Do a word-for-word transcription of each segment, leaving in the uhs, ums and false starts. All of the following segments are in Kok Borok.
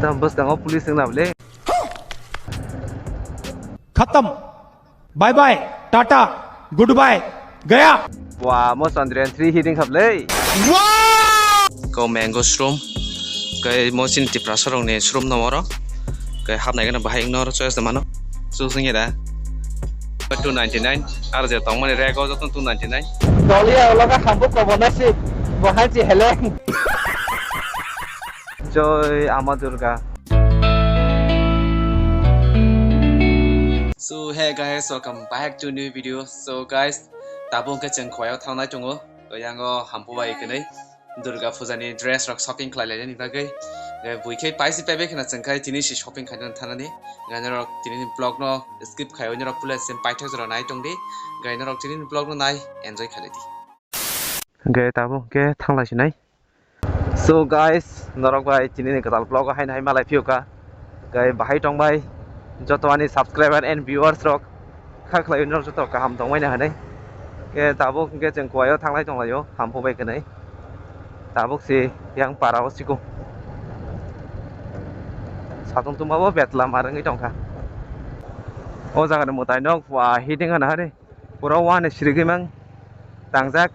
Tam bwskango police wngna bwle. Khatam. Bye bye. Tata. Goodbye. Gaya. Wa, mo Chandrayaan three hit wngkha bwle. Ko mango shroom. Kai mo chini Tiprasa rokni shroom no oro. Kai hapnai gana bahai wngno oro choice mano. Choose wngya da. Two ninety nine. Ar je tongmani rego joto two ninety nine. Doliya ologa hambo kobo nasi. Bo hanchi heleng. Joy Ama Durga. So hey guys, welcome back to new video. So guys, tabuk hwnkhe chwng Khowai o thangnai tongo. Yang o hampu bai kwnwi Durga puja ni dress rok shopping khlai lainani bagwi. Buikhe paisi paibai khna chwng khai tini si shopping khaina thanani. Ganarok tini ni vlog no skip khai oinarok pula sem paithak jora nai tongdi. Ganarok tini ni vlog no nai enjoy khlai di. Hwnkhe tabuk hwnkhe thanglai sinai. So guys, norok bai tini ni kwtal vlog o haino hai malai phiyokha. Hwnkhe bahai tongbai joto ani subscriber and viewers rok kha khlai norok joto kaham tongmani hinwi. Hwnkhe tabuk hwnkhe chwng Khowai o thanglai tonglaio hampu bai kwnwi. Tabuk si yang para o siko. Satung tuma bo betla ma rwngwi tongkha. O jaga ni mwtai nok wa hiding hana hari. Pura wani sirigwi mang tangjak.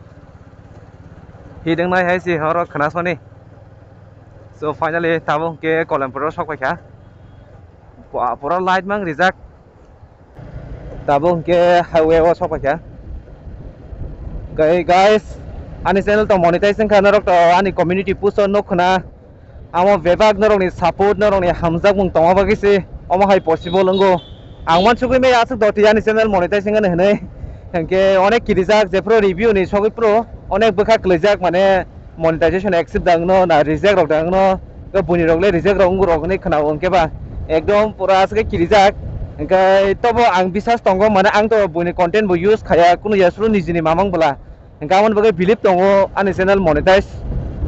Hiding nai hai si horo khna soni. So finally tabuk hwnkhe Kolempur o sok paikha. Pura light mang rijak. Tabuk hwnkhe highway o sok paikha. Gai-, guys, ani channel to monetize wngkha, norok to ani community post o nuk khna. Amo bebak norokni support, norokni hamjakmung tongma bagwi se omo hai possible wngo. Ang uansugwi maya aswk doti ani channel monetize wngani hwnwi. Hwnkhe onek kirijak jephru review ni sogwi phru onek bwkha kwlaijak, mane monetization accept da wngno na reject rok da wngno. Buini rok le reject rok wngwi rok hwnwi khna-o, hwnkhe ba ekdom pura aswk kirijak. Hwnkhe tobo ang bisas tongo, mane ang to buini content bo use khaya, kunu yasru nijini mamang bwla. Hwnkhe aboni bagwi believe tongo ani channel monetize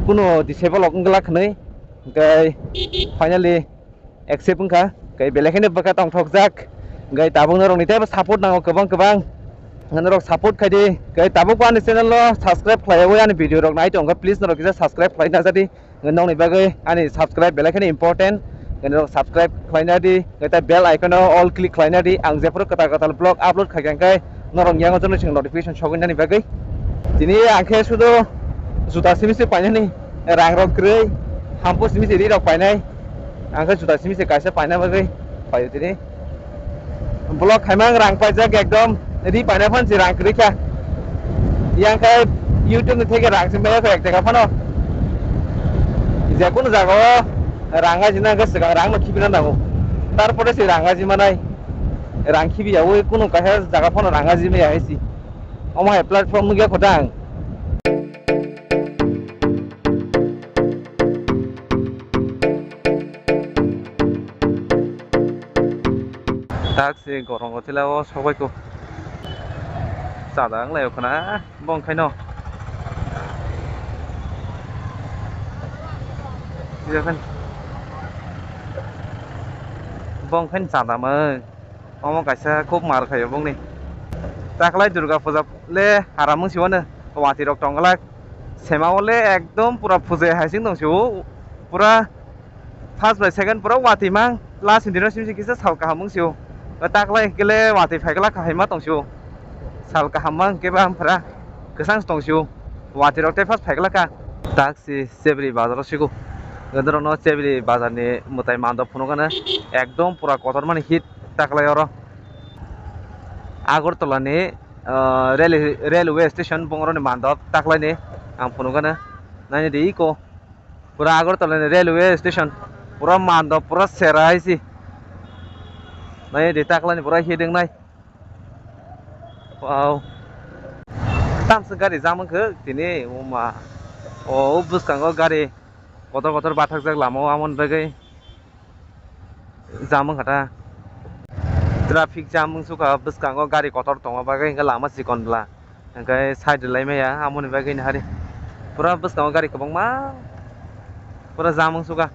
kunu disable rok wngla khwnwi. Hwnkhe finally accept wngkha. Hwnkhe belai kheno bwkha tongthokjak. Hwnkhe tabuk norokni teibo support nango kwbang kwbang. Norok support khaidi. Hwnkhe tabuk bo ani channel no subscribe khlaiwi ani video rok nai tongkha, please norok kisa subscribe khlai najadi. Nokni bagwi ani subscribe belai kheno important. Nokni subscribe khlaina di, tei bell icon o all click khlaina di. Ang jephuru kwtal kwtal vlog upload khaikha hwnkhe norok yango jono chwng notification sogwi nani bagwi. Tini ang khe sudo juta simi se painani, rang rok kwrwi, hampu simi se ri rok painai. Ang khe juta simi se kaisa paina bagwi paio tini. Vlog khaimang rang paijak ekdom, ri paina phan se rang kwrwi kha. Yang khe YouTube ni theke rang se maya kho ek jaga phano. Je kunu jaga o rang ajina hwnkhe swkang rang no khibi na nango. Tarpore se rang aji manai. Rang khibi ya oi kunu kaisa jaga phano rang aji maya hai se. Omo hai platform nugya kho dang. Tak se gorong o tila o sogoi ko. Chada wng lai o khna bong khaino. Iya khan. Bong khain chada mung. Omo kaisa khub mar khaio bongni. Taklai Durga puja le haram wng siwano. Watwi rok tong glak. Sema o le ekdom pura puja hai sing tong sio. Pura first bai second pura watwi mang. Last ni dino sim sim kisa sal kaham wng sio. Taklai hwnkhe le watwi phai glak kahai ma tong sio. Sal kaham ma hwnkhe ba ampra kwchang tong sio. Watwi rok tei first phai glak ka. Tak si Chebri bazar o sigo. Norokno Chebri bazar ni mwtai mandop phunukgano ekdom pura kotor mani hit taklai oro. Agartala ni, ah, rail-, railway station bongoroni mandop taklaini ang phunukgano. Naini di iko pura Agartala ni railway station pura mandop pura sera hai si. Naini di taklaini pura hiding nai. Wow. Tamswk gari jam wngkha tini, o ma. O bwskango gari kotor kotor bathakjak lama o, amoni bagwi jam wngkha ta. Traffic jam wngsukha, bwskango gari kotor tongma bagwi hwnkhe lama chikon bwla. Hwnkhe side rwlai maya, amoni bagwi nahari. Pura bwskango gari kwbangma. Pura jam wngsukha.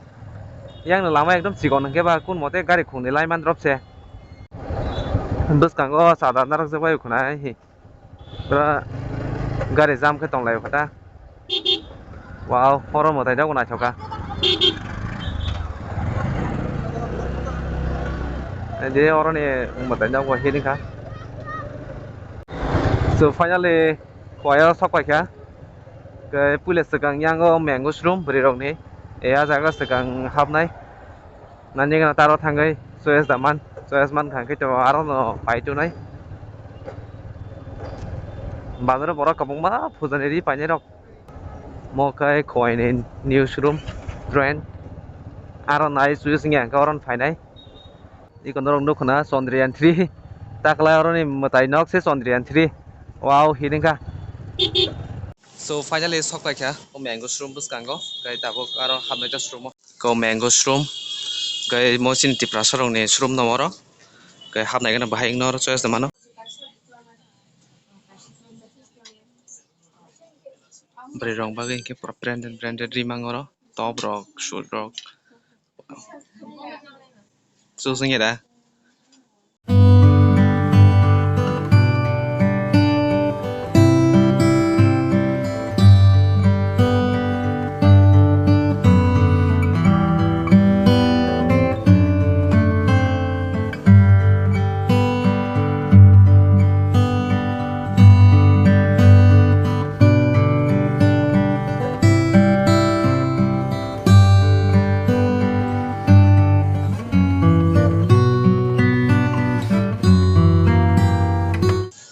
Yang no lama ekdom chikon hwnkhe ba, kun mote gari khungni lai man drop se. Bwskango chada narwkjak bai khwnai hi. Pura gari jam khe tong lai kha ta. Wow, horo mwtai jago naithok kha. Naidi oroni mwtai nogo hini kha. So finally Khowai o sok paikha. Khe puila swkang yango mango showroom bwrwi rokni. E, ah jaga swkang hapnai. Nani gana taro thangwi choice da man, choice man kha khe to aro no pai tonai. Bazaro borok kwbangma phuja ni ri painai rok. Mo khe Khowai ni new showroom trend. Aro nai choice wngya khe oro phainai. Iko norok nukho na Chondriyan three. Taklai oroni mwtai nok se Chondriyan three. Wow, hini kha. So finally sok paikha o mango showroom bwskango. Khe tabuk aro hapnai ta showroom o. Ko mango showroom. Khe mo chini Tiprasa rokni showroom no oro. Khe hapnai gana bahai wngno oro choice da mano. Bwrwi rok bagwi hinkhe pura branded branded ri mang oro. Top rok, shoe rok. Chwng singya da.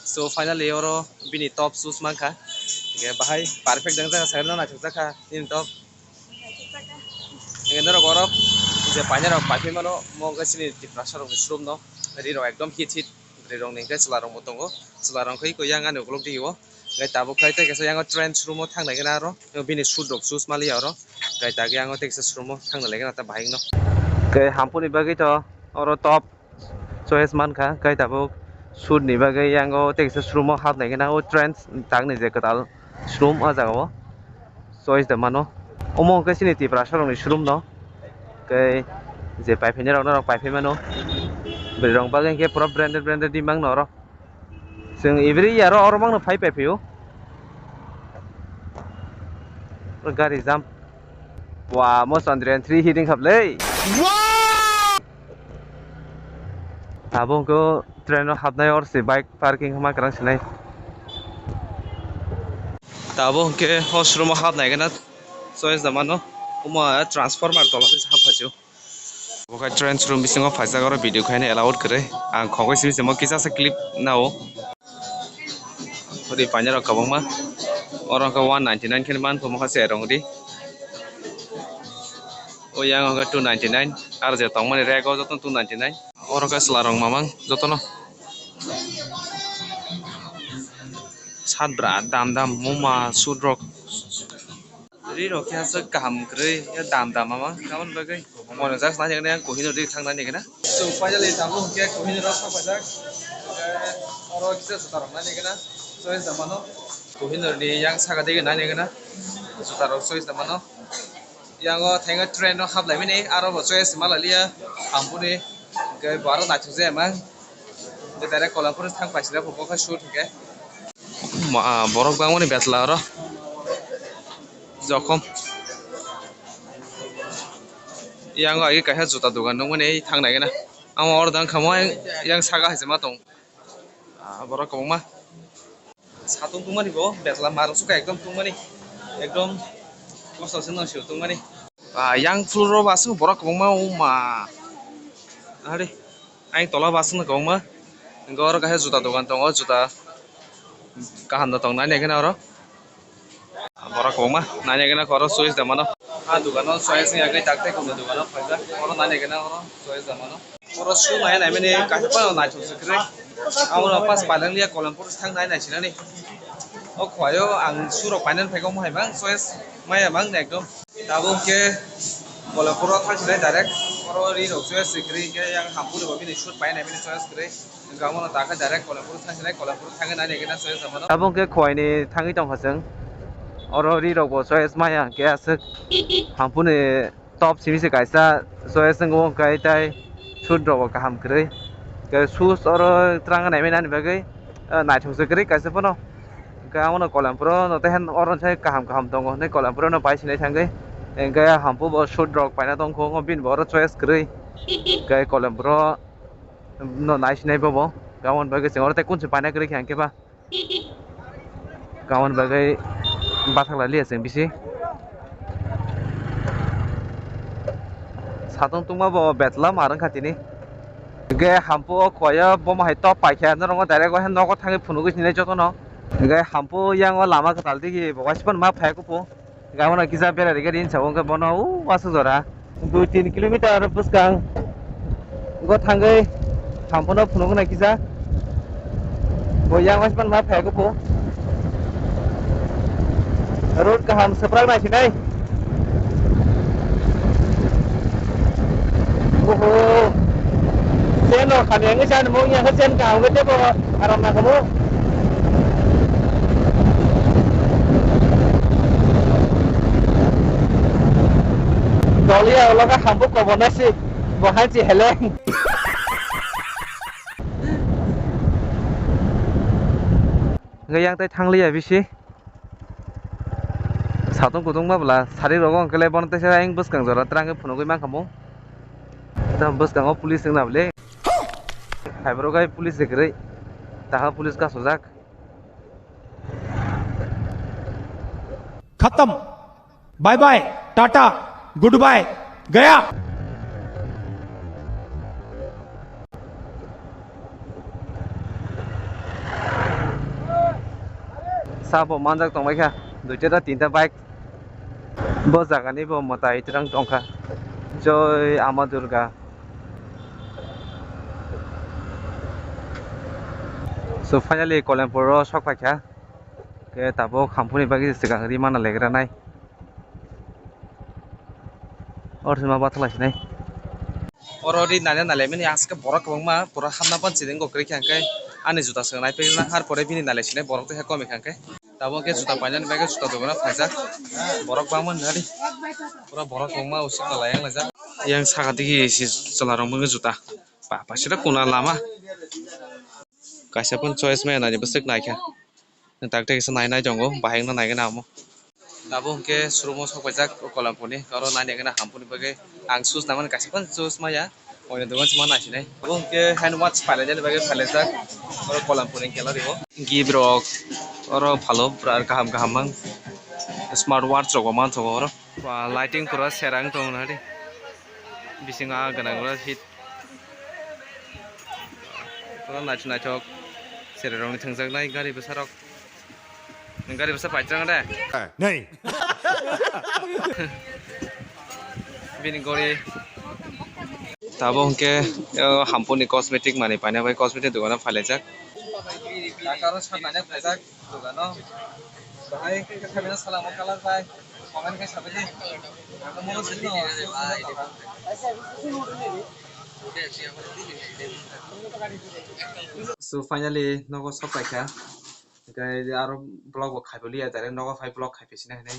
So finally oro bini top choose mankha. Hinkhe bahai perfect wngjak kha, naithokjak kha nini top. Hinkhe norok oro je painai rok paiphi mano, mo wngkha chini Tiprasa rokni showroom no. Ri rok ekdom hit hit. Bwrwi rokni hinkhe chwla rokbo tongo. Chwla rok khe yang ani ukuluk dio. Hinkhe tabuk khe tei kaisa yang trend showroom o thangnai khe aro bini shoot rok choose maliya oro. Hinkhe tagi yang tei kaisa showroom o thangna lai khe bahai no. Hinkhe hampuni bagwi to oro top choice mankha, hinkhe tabuk shoot ni bagwi yang tei kaisa showroom o hapnai khe o trend tangni je kwtal. Showroom o jaga o choice da mano. Omo hwnkhe chini Tiprasa rokni showroom no. Tei je paiphaini rok norok paiphai mano. Bwrwi rok bagwi hwnkhe pura branded branded ri mangno oro. Chwng every year o oro mangno phai paiphai o. Gari jam. Wa mo Chondriyan three hiding khaplei. Abo hwnkhe train o hapnai or se bike parking ma kwrang sinai. Tabuk hwnkhe o showroom o hapnai gana choice da mano. Omo transformer tola se hap phaisio. Bo khe train showroom bisingo phaijak oro video khaina allowed kwrwi. Ang khogwi simi se mo kisa se clip nao. Ri paina rok kwbangma. Oro khe one ninety nine khe man phumo kha se rong ri. O yang hwnkhe two ninety nine. Aro je tongmani rek o joto two ninety nine. Oro khe chwla rok mamang jotono. Sat bra dam dam muma sut rok. Ri rok khe aswk kaham kwrwi ya dam dam mamang tamoni bagwi. Mono jak nani gana yang Kohinoor ri thang nani gana. So finally tabuk hwnkhe Kohinoor rok thang paijak. Oro kisa juta rok nani gana. Choice da mano. Kohinoor ni yang saka digi nani gana. Juta rok choice da mano. Yango thango train no haplaimani aro bo choice malaliya hampuni. Hwnkhe bo aro naithok jaya mang. Hwnkhe direct Kolampur thang paisina bo khe shoot hwnkhe. Ma, borok bangmani betla oro. Jokhom. Yang agi kaisa juta dogan nukmani thang nai gana. Amo oro dang kha mo yang saka hai se ma tong. Ah, borok kwbangma. Satung tungmani bo betla marok suka ekdom tungmani. Ekdom kosto se no sio tungmani. Ah, yang floor ro ba aswk borok kwbangma o ma. Ari. Ayang tola bo aswkno kwbangma. Hwnkhe oro kaisa juta dogan tongo, juta kaham no tong nai nai kheno oro. Borok kwbangma nai nai kheno oro choice da mano. A dogano choice wngya khe tak tei kono dogano phaijak. Oro nai nai kheno oro choice da mano. Oro shoe nai nai mani kaisa phano naithok se kwrwi. Abono pas paileng liya Kolampur thang nai nai sinani. O khwlaio ang shoe rok painani phaikha omo hai bang choice maya bang ekdom. Tabuk khe Kolampuro thang sinai direct, oro ri rok se sikri khe yang hampuni bo bini shoot painai bini choice kwrwi. Hwnkhe abono dakhe direct Kolampuro thang sinai, Kolampuro thangwi nai nai khe na choice rwmano. Tabuk khe khwlaini thangwi tongkha chwng. Oro ri rok bo choice maya hwnkhe aswk hampuni top simi se kaisa choice wngwi tei shoot rok bo kaham kwrwi. Tei shoes oro twrang nai mani bagwi naithok se kwrwi kaisa phano. Hwnkhe abono Kolampuro no tei oro se kaham kaham tongo hinwi Kolampuro no pai sinai thangwi. Hwnkhe hampu bo shoot rok paina tongkho, bini bo oro choice kwrwi. Hwnkhe Kolampuro No naisinai bobo. Tamoni bagwi chwng oro tei kunchwng paina kwrwi kha hwnkhe ba. Tamoni bagwi bathak lai liya chwng bisi. Satung tungma bo betla mar wngkha tini. Hwnkhe hampu o koya bomo hai top paikha norokno direct o nogo thangwi phunugwi sinai jotono. Hwnkhe hampu yango lama kwtal digi bo waisukmani ma phai kupu. Gabana kisa berai rikha rin sabo wngkhe bono o aswk jora dui tin kilometer bwskang go thangwi hampono phunukna kisa bo yang waisukmani ma phai kupu. Road kaham swprak naisinai. Oho. Chain rok khamya wngwi chan mo, yang chain kaham wngwi tebo aram nang kamo. Doliya ulo kha hambo kobo nasi, bo hanchi heleng. Hwnkhe yang tai thangliya bisi. Satung kutung ma bwla sari rogo hwnkhe le bono teisa ayang bwskang jora twrangwi phunugwi mankha mo. Tamo bwskango police wngna bwle. Hai borok hai police se kwrwi. Taha police kasujak. Khatam. Bye bye, tata, goodbye, gaya. Sabo manjak tongbaikha duita da tinta bike. Bo jagani bo mwtai twrang tongkha. Joi Ama Durga. So finally Kolempur o sok paikha. Ke tabuk hampuni bagwi swkang ri mana legra nai. Or sima bathalai sinai. Oro ri nana nalaimani aske borok kwbangma pura hamna panchini wngkha kwrwi kha hwnkhe ani juta swkang nai pegna har pore bini nalai sinai borok tei komi kha hwnkhe. Tabuk khe juta painani bagwi juta dogano phaijak borok bangma nari pura borok kwbangma usuk nalai yang laijak. Yang saka digi si chwla rok mungwi juta pa pa sida kuna lama kaisa phano choice maya nani bwswk naikha. Tak tak kisa nai nai tongo, bahai wngna nai gana amo. Abo hwnkhe showroom o sok paijak o Kolampur ni, oro nai nai gana hampuni bagwi ang shoes nangmani kaisa phano shoes maya, oino dogan se ma naisinai. Abo hwnkhe hand wash pailainani bagwi pailaijak oro Kolampur ni gallery o. Gift rok oro phalo, pura kaham kaham mang smart watch rok bo manthogo oro. Ba lighting pura serang tongo nari. Bisingo ah gwnang oro hit. Pura naithok naithok cherai rokni thwngjaknai gari bwsarok. Nwng gari bwsa paitwrang de? Nei. Bini gori. Tabuk hwnkhe o hampuni cosmetic manwi paina bai cosmetic dogano phailaijak. Dakaro sanani paijak dogano. Bahai khe khamina salamo kalar bai. Comment khe sabaidi. Ang mono sino. So finally nogo sok paikha. Hwnkhe aro vlog bo khaiphiliya, direct nogo phai vlog khaiphisi na hinwi.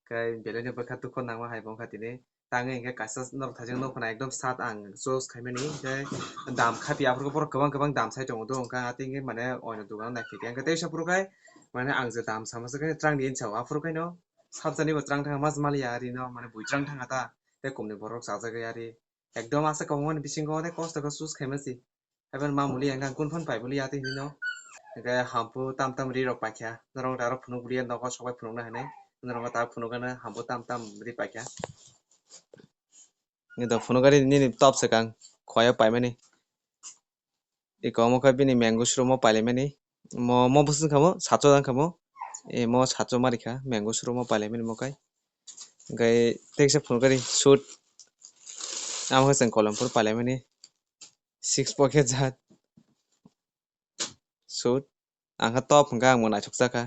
Hwnkhe belai no bwkha dukho nangma hai bo wngkha tini. Tangwi hwnkhe kaisa norok thajak nukho na ekdom sat ang choose khaimani, hwnkhe dam khaiphi aphuru borok kwbang kwbang dam sai tongo do, hwnkhe atwi hwnkhe mane oino dogano naiphiya, hwnkhe teisa phuru khai mane ang je dam sama se khe twrang di hinwi sao, aphuru khaino sabjani bo twrang thangma maliya, arino mane bui twrang thanga ta, tei kumni borok chajagwi ari ekdom aswk kwbangmani bisingo tei kosto khe choose khaima se. Haibeno ma muli ang kung phano pai bwlwi ya tei hinwi no. Hwnkhe hamphu tam tam ri rok paikha. Norok da aro phunuk bwlwi ya nogo sok bai phunukna hinwi. Norok da phunuk gana hamphu tam tam ri paikha. Nini da phunuk gari nini top se kang khwlai o paimani. Eko omo khe bini mango showroom o pailaimani. Mo, mo bwswk kha mo sacho jang kha mo. E mo sacho ma rikha mango showroom o pailaimani mo kai. Hwnkhe teksa phunuk gari suit. Amo khe chwng Kolampur pailaimani. Six pocket jat. Suit. Ang kha top hwnkha, ang bo naithok jakha.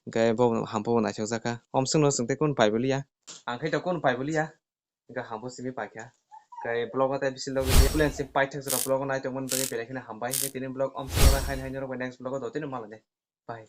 Hwnkhe bo hamphu bo naithok jakha. Omswk no chwng tei kunu pai bwliya. Ang khe to kunu pai bwliya. Hwnkhe hamphu simi paikha. Hwnkhe vlog o tei bisi logi plan sim paithak jora vlog o naitongmani bagwi belai kheno hambai. Hwnkhe tini vlog omswk no hai hai norok bai next vlog o dotino malai nai. Bye.